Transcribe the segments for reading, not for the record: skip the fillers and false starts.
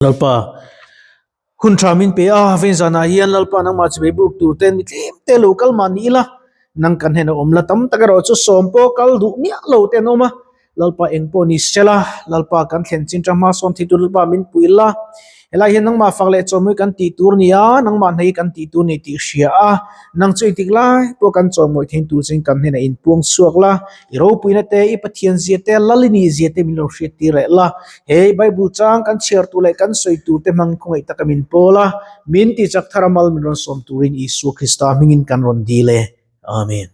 Lalpa, hun tha min pe a, vein zanah hian Lalpa nangmah chibei buk tur ten mi tlem te lo kal mah ni ila, nang kan hnenah awm la tam tak erawh chu sawm pawh kal duh miah lo te an awm a, Lalpa eng pawh ni sela, Lalpa kan thlen chin tang hma sawn thei tur Lalpa min pui la, helai hian nangmah fak leh chawmui kan tih tur ni a, nangmah hnei kan tih tur ni tih hria a, nang chu engtik lai pawh kan chawmawih thein tur chin kan hnenah inpuang chhuak la. I ropuina te, i Pathian zia te, Lalini zia te min lo hriat tir leh la. He Bible chang kan chhiar tur leh kan sawi tur te hmang khawngaih taka min pawl a, min ti chak thar a mal min rawn sawm turin Isua Krista hmingin kan rawn dil e. Amen.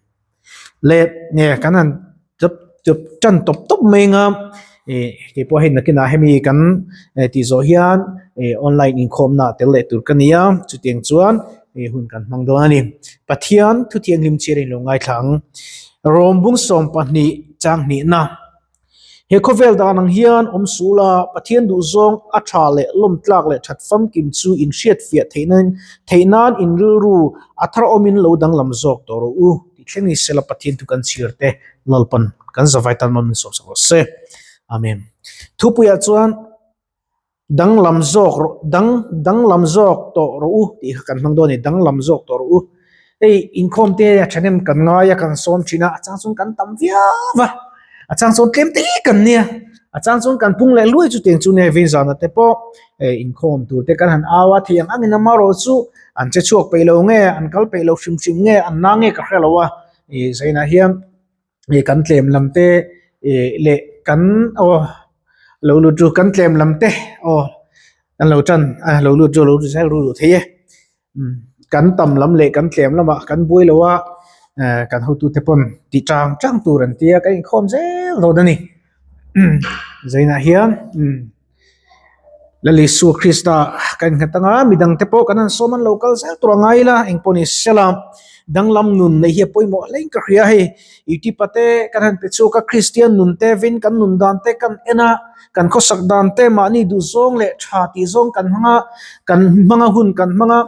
Le nge kan han tawp tawp tan tawp tawp mai anga eh kei pawh hei nakinah hemi kan tih zawh hian eh online inkhawmna tel leh tur ka ni a, chutiang chuan eh hun kan hmang dawn a ni. Pathian thuthianghlim chhiar in lo ngaithla ang. Rawm bung 12 chang hnihna. He khawvel dan ang hian awm sul a, Pathian duhzawng a tha leh lawm tlak leh that famkim chu in hriat fiah theihna theih nan in rilru a thar awmin lo danglam zawk tawh rawh u tih thleng ni sela Pathian thu kan chhir te Lalpan kan zavai tan mawm min sawmsak rawh se. Amen. Thupuiah chuan Danglam zawk rawh, dang, danglam zawk tawh rawh u tih kha kan hmang dawn a ni, danglam zawk tawh rawh u. Hei inkhawm te a thahnem kan ngai a, kan sawm thin a, a chang chuan kan tam viau a, a chang chuan tlem te kan nia, a chang chuan kan pung leh luai chu tiang chu nia vin zana te pawh hei inkhawm tur te kan han au a, thei ang angin amarawh chu an che chhuak peih lo nge, an kal peih lo hrim hrim nge, an na nge ka hre lo a, ih zainah hian. ih kan tlem lam te ih leh kan aw lo lut chu kan tlem lam te aw kan lo tan a lo lut chu lo lut zel ru duh thei e umm kan tam lam leh kan tlem lamah kan buai lo a eh kan hotute pawn tih chang chang tur an tia ka inkhawm zel dawn a ni umm zainah hian umm. Lalisua Krista kan nghet anga midang te pawh kan han sawm an lo kal zel tur a ngai ila engpawh ni sela danglam nun neih hi a pawimawh hle in ka hria hei YouTube ah te kan han pe chhuak a Kristian nun te vin kan nun dan te kan en a kan khawsak dan te mahni duh zawng leh tha tih zawng kan hmang a kan hmang a hun kan hmang a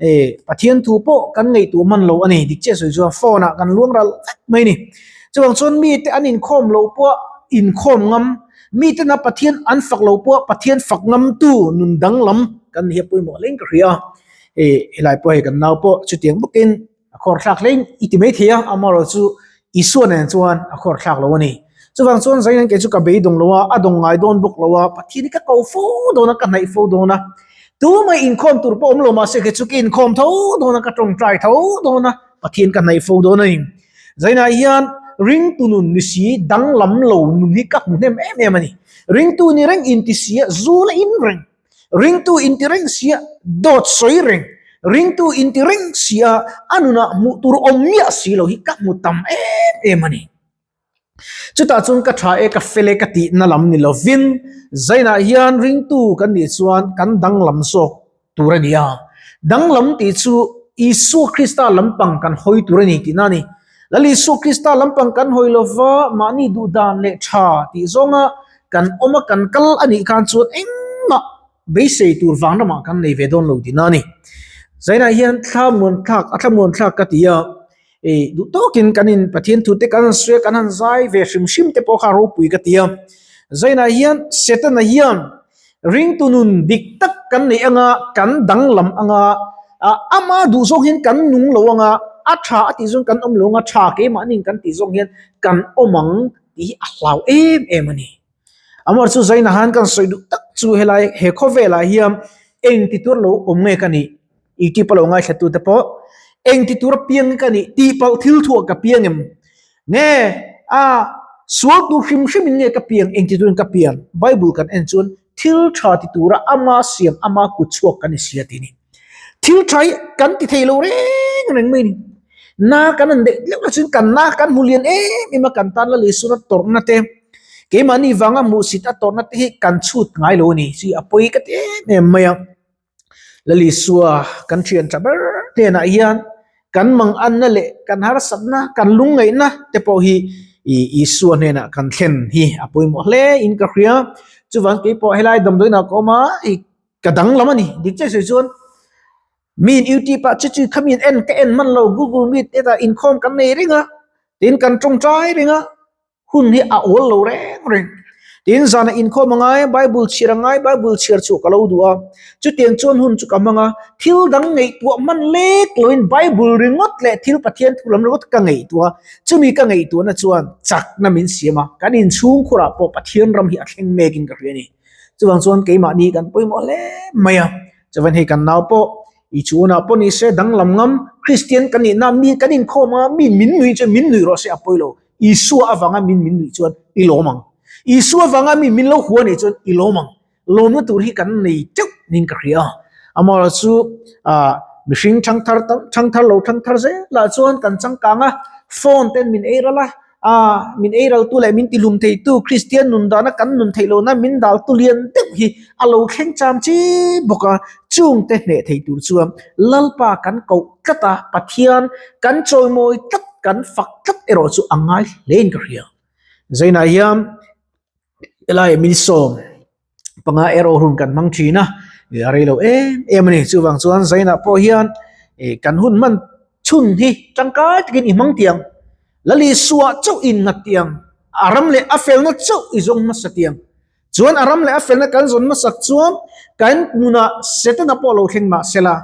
eh Pathian thu pawh kan ngaihtuah hman lo a ni dik chiah sawi chuan phone ah kan luang ral vek mai a ni chuvang chuan mite an inkhawm loh pawh inkhawm ngam. Mitena Pathian an fak lo pawh Pathian fak ngamtu nun danglam kan ni hi a pawimawh hle in ka hria. Hei helai pawh hei kan nau pawh chutiang bawkin a khawr thlak hle in i ti mai thei a, amaherawh chu Isua nen chuan a khawr thlak lo a ni. Chuvang chuan Zain kei chu ka beidawng lo a, a dawng ngai dawn bawk lo a, Pathian hi ka ko fo dawn a, ka hnaih fo dawn a. Tumah inkhawm tur pawh awm lo mahse kei chu ka inkhawm tho dawn a, ka tawngtai tho dawn a, Pathian ka hnaih fo dawn a ni. Zainah hian ringtu nun ni si danglam lo nun hi ka hmu hnem em em a ni. Ringtu ni reng inti sia zu la in reng, ringtu inti reng sia dawt sawi reng, ringtu inti reng sia a nunah hmuh tur awm miah si lo hi ka hmu tam em em a ni. Chutah chuan ka tha e ka fel e ka tihna lam ni lovin Zainah hian ringtu kan nih chuan kan danglam zawk tur a ni a. Danglam tih chu Isua Krista lampang kan hawi tur a ni tihna a ni. Lal Isua Krista lampang kan hawi lova mahni duh dan leh tha tih zawnga kan awm a kan kal a nih khan chuan engmah beisei tur vang ramah kan nei ve dawn lo tihna a ni. Zainah hian thlamuan thlak a thlamuan thlak ka ti a, ih duh tawkin kan in Pathian thu te kan han sawi a kan han zai ve hrim hrim te pawh kha ropui ka ti a. Zainah hian Setana hian Ringtu nun dik tak kan neih anga, kan danglam anga, ama duh zawng hian kan nung lo anga, a tha a tih zawng kan awm lo anga, tha keimahniin kan tih zawng hian kan awm ang tih hi a hlau em em a ni. Amor chu Zaina han kan sawi duh tak chu helai he khawvelah hian eng ti tur lo awm nge ka nih, YouTube a lo ngaithla te pawh eng ti tur a piang nge ka nih tih palh thil thuah ka piang em? Nge a sual tur hrim hrim in nge ka piang eng ti turin ka piang? Bible kan en chuan thil tha ti tura ama siam ama kut chhuak kan ni sia tih a ni. Thil tha hi kan ti thei lo reng reng mai a ni. Na kan han deih deuh na chuan kan na kan hmu lian em em a kan tan la leh suna tawrhna te keimahni vanga hmuhsit a tawrhna te hi kan chhut ngai lo a ni. Chu a pawi ka ti em em mai a. Lalisua kan thian tha ber hnenah hian kan manganna leh kan harsatna kan lungngaihna te pawh hi ih Isua hnenah kan thlen hi a pawimawh hle in ka hria. Chuvang keipawh helai damdawiinah ka awm a ih ka danglam a ni. Dik chiah sawi chuan miin youtube ah chu chu khami an en ka en hman lo google meet te tah inkhawm kan nei reng a tin kan tawngtai reng a. Hun hi a awl lo reng reng. Tin, zanah inkhawm a ngai, Bible chhiar a ngai, Bible chhiar chhuah ka lo duh a. Chutiang chuan hun chu ka hmang a, thil dang ngaihtuah hman lek loin Bible ringawt leh thil Pathian thu lam ringawt ka ngaihtuah a. Chumi ka ngaihtuahna chuan chakna min siam a, kan inchhungkhurah pawh Pathian ram hi a thleng mekin ka hria a ni. Chuvang chuan keimahni kan pawimawh hle mai a. Chuvan hei kan nau pawh i chhunah pawh ni se danglam ngam Kristian kan nihna mi kan inkhawm a, mi min nuih chuan min nuih rawh se a pawi lo. Isua avanga min min nuih chuan i lawm ang. Isua avanga mi min lo hua nih chuan i lawm ang. Lawmna tur hi kan nei teuh niin ka hria a. Amaherawhchu mihring thangthar thangthar lo thangthar zelah chuan kan changkang a, phone ten min ei ral a, min ei ral tu leh min ti hlum thei tu Kristian nun dana kan nun theih lohna min dal tu lian deuh hi a lo thleng cham chi bawk a. Chungte hneh thei tur chuan Lalpa kan koh tlat a, Pathian kan chawimawi tlat, kan fak tlat erawh chu a ngai hlein ka hria. Zainah hian helai min sawm panga erawh hun kan hmang thin a, a rei lo em em a ni. Chuvang chuan Zainah pawh hian kan hun hman chhun hi tangkai takin i hmang tiang, Lalisua chauh in nghat tiang, a ram leh a felna chauh i zawng hmasa tiang. Chuan a ram leh a felna kan zawn hmasak chuan kan nunah Setana pawh lo thleng mah se la,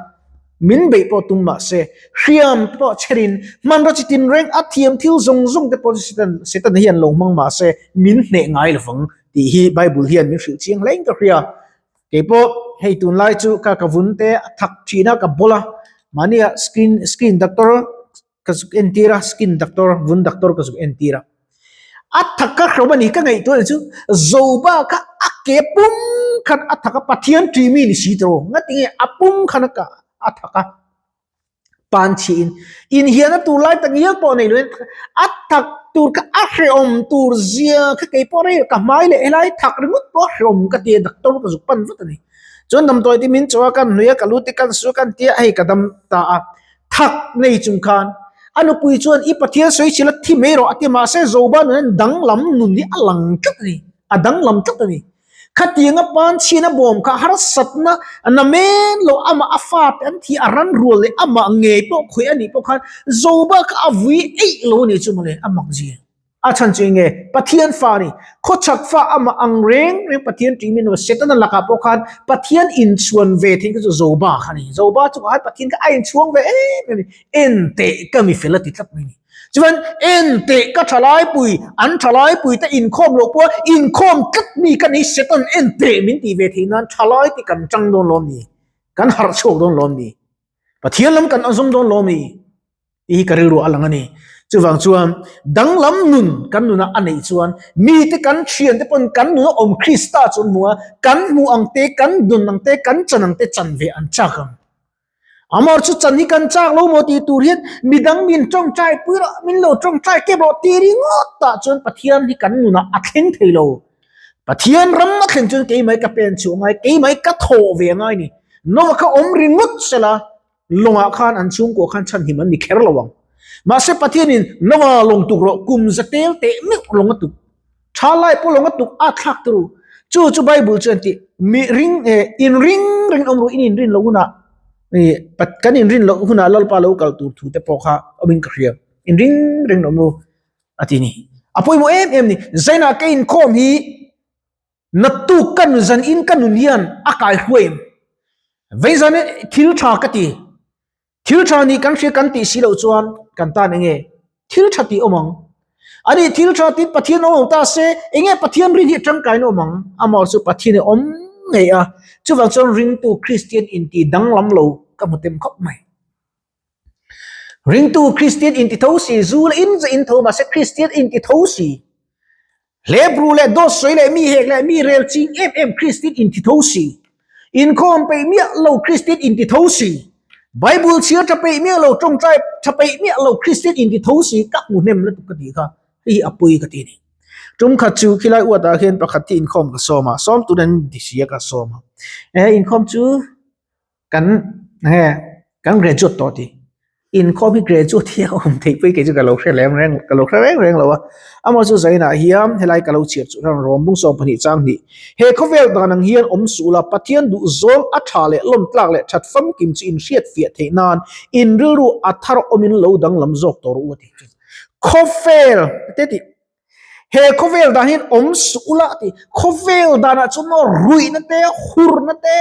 min beih pawh tum mah se, hriam te pawh chherin hmanraw chi tinreng a thiam thil zawng zawng te pawh chu Setana hian lo hmang mah se min hneh ngai lovang tih hi Bible hian min hrilh chiang hle in ka hria. Kei pawh hei tunlai chu ka ka vun te a thak thin a, ka bawl a, mahnia skin skin doctor ka zuk entir a skin doctor vun doctor ka zuk entir a a thak ka hrawm a ni ka ngaihtuah ni chu zoba kha a ke pum khan a thak a pathian tui mi ni si tawh ngati nge a pum khan a ka a thak a pan chhiin inhian a tur lai tak ngial pawh nei loin a thak tur kha a hreawm tur zia kha kei pawh rei ka hmai leh helai thak ringawt pawh a hreawm ka ti a doctor ka zuk pan vat a ni chuan damdawi te min chaw a kan hnui a ka lu te kan su a kan tia hei ka dam ta a. Thak nei chung khan a nupui chuan i Pathian sawi chhil a thi mai rawh a ti mahse Zoba nun hian danglam nun hi a lang tlat a ni, a danglam tlat a ni. Khatianga pan chhin a bawm kha harsatna na men lo amah a fate an thi a ran rual leh amah ngei pawh khawih a nih pawh khan Zoba kha a vui eih lo a ni chu mawle a mak zia. A chhan chu enge? Pathian fa a ni. Khawchhak fa amah ang reng reng Pathian tih min Setana lakah pawh khan Pathian inchhuan ve thing kha chu Zoba kha a ni. Zoba chungah khan Pathian kha a inchhuang ve em em a ni. En teh ka mi fel a ti tlat mai a ni. Chuan en teh ka thalaipui, an thalaipui te inkhawm loh pawha inkhawm tlat mi ka ni Setan en teh min tih ve theih nan thalai te kan tang dawn lawm ni? Kan harh chhuak dawn lawm ni? Pathian lam kan azawm dawn lawm ni? Tih hi ka rilru a lang a ni. Chuvang chuan danglam nun kan nuna a neih chuan mite kan thiante pawn kan nuna awm Krista chu an hmu a, kan hmuh ang te, kan dun ang te, kan chan ang te chan ve an chak ang. Amor chu chan hi kan chak lo maw tih tur hian midang min tawngtai pui rawh, min lo tawngtai kep rawh ti ringawt tah chuan Pathian hi kan nunah a thleng thei lo. Pathian ram a thlen chuan keimah hi ka pen chhuah ngai, keimah hi ka thawh ve ngai ni. Noah kha awm ringawt sela Lawngah khan an chhungkua khan chhanhim an ni kher lo ang. Mahse Pathianin Lawngah lawng tuk rawh kum za tel teh meuh lawng a tuk. Tha lai pawh lawng a tuk a thlak tur u. Chu chu Bible chuan tih mi ring eh in ring ring awm ru in in rin loh hunah eh kan in rin loh hunah Lalpa lo kal tur thu te pawh kha awmin ka hria. In ring ring awm ru a ti ni. A pawimawh em em ni. Zainah ka inkhawm hi Naktuk ka nun zan in ka nun hian a kai hruai em? Vei zan in thil tha ka ti. Thil tha nih kan hria kan tih si loh chuan kan tan enge thil tha tih awm ang? Ani thil tha tiin Pathian awm lo ta se enge Pathian rin hi tangkaina awm ang? Amah chu Pathian hi awm ngei a, chuvang chuan ringtu Kristian inti danglam lo ka hmu tem khawp mai. Ringtu Kristian inti tho si, zu leh in in tho mahse Kristian inti tho si. Hlebru leh dawt sawi leh mi hek leh mi rel ching em em Kristian inti tho si. Inkhawm peih miah lo Kristian inti tho si. Bible chhiar tha peih miah lo, tawngtai tha peih miah lo Kristian inti tho si ka hmu hnem lutuk ka tih kha hei hi a pui ka ti a ni. Tum khat chu khilai uatah khian pakhat hi inkhawm ka sawm a, sawm turin an inti si a ka sawm a. He inkhawm chu kan nge kan graduate tawh tih inkhawm hi graduate hi a awm theih pawh hi kei chu ka lo hre lem reng ka lo hre reng reng lo a amaw chu zainah hian helai ka lo chhiar chu hian rawng bung sawm pahnih chang hnih he khawvel dan ang hian awm suh la Pathian duh zawng a tha leh lawm tlak leh that famkim chu in hriat fiah theih nan in rilru a thar awmin lo danglam zawk tawh rawh u a tih chu khawvel te tih. He khawvel dan hian awm suh ula a ti. Khawvel danah chuan maw ruihna te, hurna te,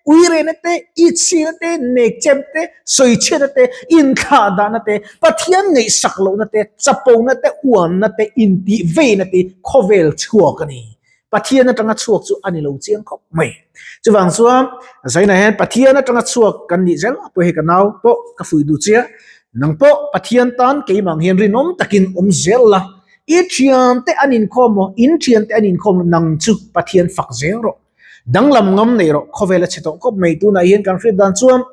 uirehna te, itchhina te, nekchem te, sawichhiatna te, inthlahdahna te, Pathian ngaihsak lohna te, chapona te, uanna te, intihveina te khawvel chhuak a ni. Pathian atanga chhuak chu a ni lo chiang khawp mai. Chuvang chuan Zaina hian Pathian atanga chhuak kan nih zel pawh hi ka nau pawh ka fuih duh chiah. Nang pawh Pathian tan keimah ang hian rinawm takin awm zel la. I thiante an inkhawm maw? In thiante an inkhawm lo nang chu Pathian fak zel rawh. Danglam ngam nei rawh. Khawvel a chhe tawh khawp mai. Tunah hian kan hriat dan chuan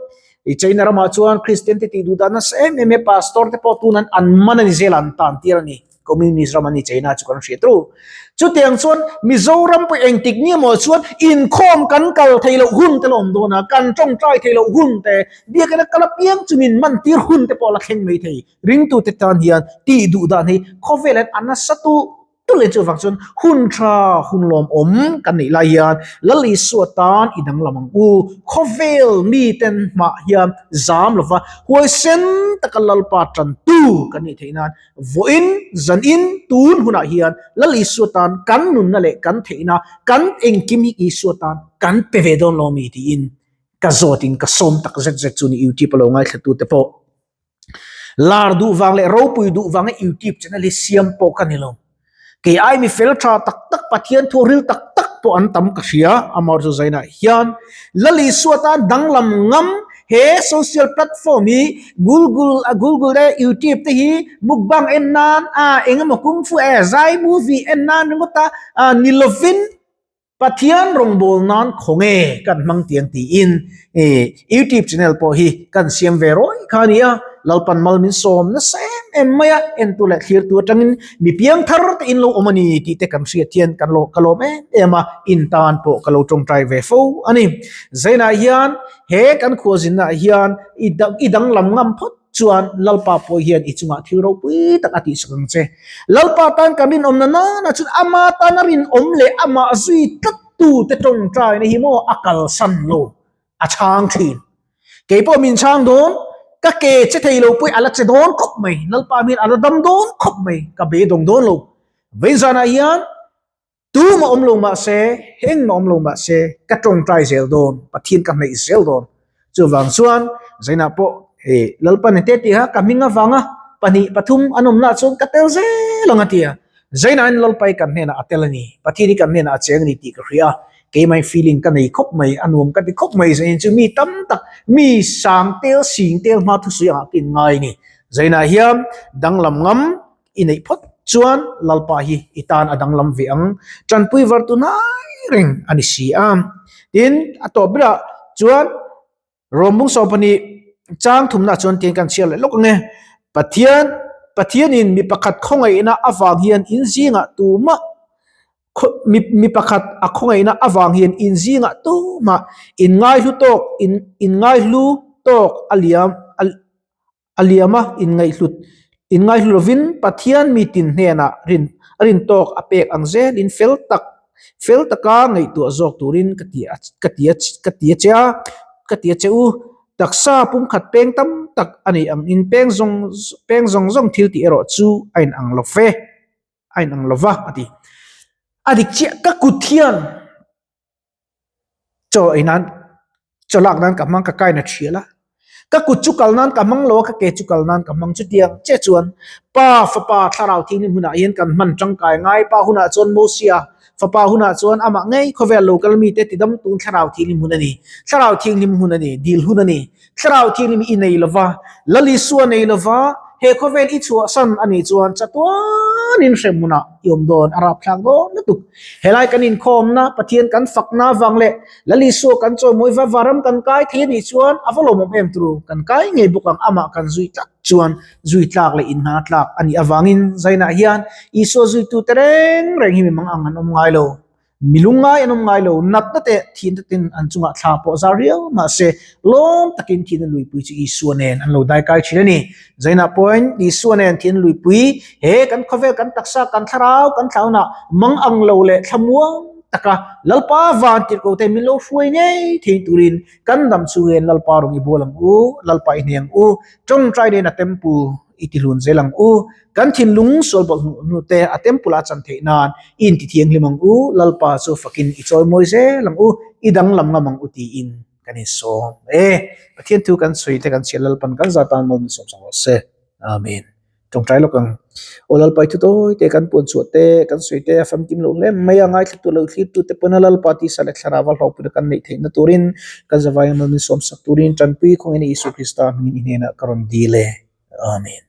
i China ramah chuan Kristian te tih duh dan nasa em em e pastor te pawh tunan an man a ni zel a an tan tir a ni. Communist ram an ni China chu kan hriat ru. Chutiang chuan Mizoram pawh engtik ni emaw chuan inkhawm kan kal thei loh hun te la awm dawn a, kan tawngtai thei loh hun te, biakina kal apiang chu min man tir hun te pawh a la thleng mai thei. Ringtute tan hian tih duh dan hi khawvel hian a nasa tu tulh in chuvang chuan hun tha hun lawmawm kan neih lai hian Lal Isua tan i danglam ang u. Khawvel miten hmah hian zam lova huaisen taka Lalpa tantu kan nih theih nan vawiin zanin tun hunah hian Lal Isua tan kan nunna leh kan theihna kan engkim hi Isua tan kan pe ve dawn lo mi tiin ka zawtin ka sawm tak zet zet chu ni YouTube a lo ngaithlatute pawh. Lar duh vang leh ropui duh vanga YouTube channel hi siam pawh ka ni lo. Kei ai mi fel tha tak tak Pathian thu ril tak tak pawh an tam ka hria amaherawhchu chu Zainah hian Lal Isua tan danglam ngam he social platform hi Google a Google te YouTube te hi mukbang en nan a engemaw kungfu e zai movie en nan ringawt a ni lovin Pathian rawngbâwl nân khawnge kan hmang tiang tiin YouTube channel pawh hi kan siam ve rawih kha a ni a, Lalpan mal min sawm nasa em em mai a, entu leh thlirtu atangin mi piang thar te in lo awm a ni tih te kan hriat hian kan lo ka lawm em em a, in tan pawh ka lo tawngtai ve fo a ni. Zainah hian he kan khualzinnaah hian i danglam ngam phawt Chuan Lalpa pawh hian i chungah thil ropui tak a tihsak ang che. Lalpa tan kan rinawmna nana chuan ama tana rinawm leh amah zui tlattute tawngtaina hi maw a kalsan lo, a chhang thin. Kei pawh min chhang dawn, ka ke che thei lo pawh a la che dawn khawp mai, Lalpa hmel a la dam dawn khawp mai, ka beidawng dawn lo. Veinzanah hian Tu mah awm lo mah se, heng mah awm lo mah se, ka tawngtai zel dawn, Pathian ka hnaih zel dawn. Chuvang chuan Zainah pawh hei Lalpa ni te tih kha ka hming avanga pahnih pathum an awmnaah chuan ka tel zel ang a ti a. Zainahin Lalpa hi kan hnenah a tel a ni, Pathian hi kan hnenah a cheng a ni tih ka hria a, keimah feeling ka nei khawp mai, a nuam ka ti khawp mai. Zain chu mi tam tak, mi sang tel sing tel hma thusawi angah ka inngai a ni. Zainah hian danglam ngam I neih phawt chuan Lalpa hi i tan a danglam ve ang. Tanpui var tu hnai reng a ni si a. Tin, a tawp berah chuan Rawmbung sawmpahnih chang thumna chuan tiang kan chhiar leh lawk ang e. Pathian, Pathianin mi pakhat khawngaihna avang hian in zingah tumah mi mi pakhat a khawngaihna avang hian in zingah tumah in ngaihlu tawk in in ngaihlu tawk a liam a A liam a, inngaihhlut inngaihlu lovin Pathian mi tin hnenah rin a rin tawk a pek ang zelin fel tak fel taka ngaihtuah zawk turin ka ti a ka ti a ka ti a che a ka ti a che u. Taksa pumkhat peng tam tak a nei ang in peng zawng peng zawng zawng thil tih erawh chu a inang lo ve a inang lo va a ti. A dik chiah ka kut hian Chaw ei nan chaw lak nan ka hmang ka kain a thial a, ka kut chu kal nan ka hmang lo a, ka ke chu kal nan ka hmang chutiang che chuan pa fapa thlarau thianghlim hunah hian kan hman tangkai ngai pa hunah chuan Mosia fapa hunah chuan amah ngei khawvel lo kal mite tidam tun thlarau thianghlim hun a ni thlarau thianghlim hun a ni dil hun a ni Thlarau thianghlim i nei lova, Lal Isua nei lova, he khawvel i chhuahsan a nih chuan chatuanin hremhmunah i awm dawn, a rapthlak dawn lutuk. Helai kan inkhawmna, Pathian kan fakna avang leh Lal Isua kan chawimawi va varam kan kai thei a nih chuan a va lawmawm em turu, kan kai ngei bawk ang, amah kan zui tlat chuan zui tlak leh inhna tlak a nih avangin Zainah hian Isua zuitute reng reng hi mi mangang an awm ngai lo. Mi lungngai an awm ngai lo, natna teh thinte ten an chungah thla pawh zar riau mahse lawm takin thina luipui chu Isua nen an lo daikai thin a ni. Zainah pawhin Isua nen thina luipui he kan khawvel kan taksa kan thlarau kan thlaunah mang ang lo leh thlamuang taka Lalpa van tirhko te min lo hruai ngei thei turin kan dam chungin Lalpa rawn i bual ang u, Lalpa i hne ang u, tawngtai nen a temple. i ti hlun zel ang u. Kan thinlung sual bawlh hnuh hnu te a temple a chan theih nan i inti thianghlim ang u, Lalpa chu fakin i chawimawi zel ang u, i danglam ngam ang u tiin kan insawm e. Pathian thu kan sawi te kan chhiar Lalpan kan zah tan maw min sawm sak rawh se. Amen. Tawngtai lawk ang. Aw Lalpa i thu tawi te kan puan chhuah te kan sawi te a famkim loh hle mai a, ngaithlatu lo thlir tu te pawn a Lalpa tisa leh thlarau a hlawhpui kan neih theihna turin kan zavai ang maw min sawm sak turin tanpui khawngin Isua Krista hmingin i hnenah ka rawn dil e. Amen.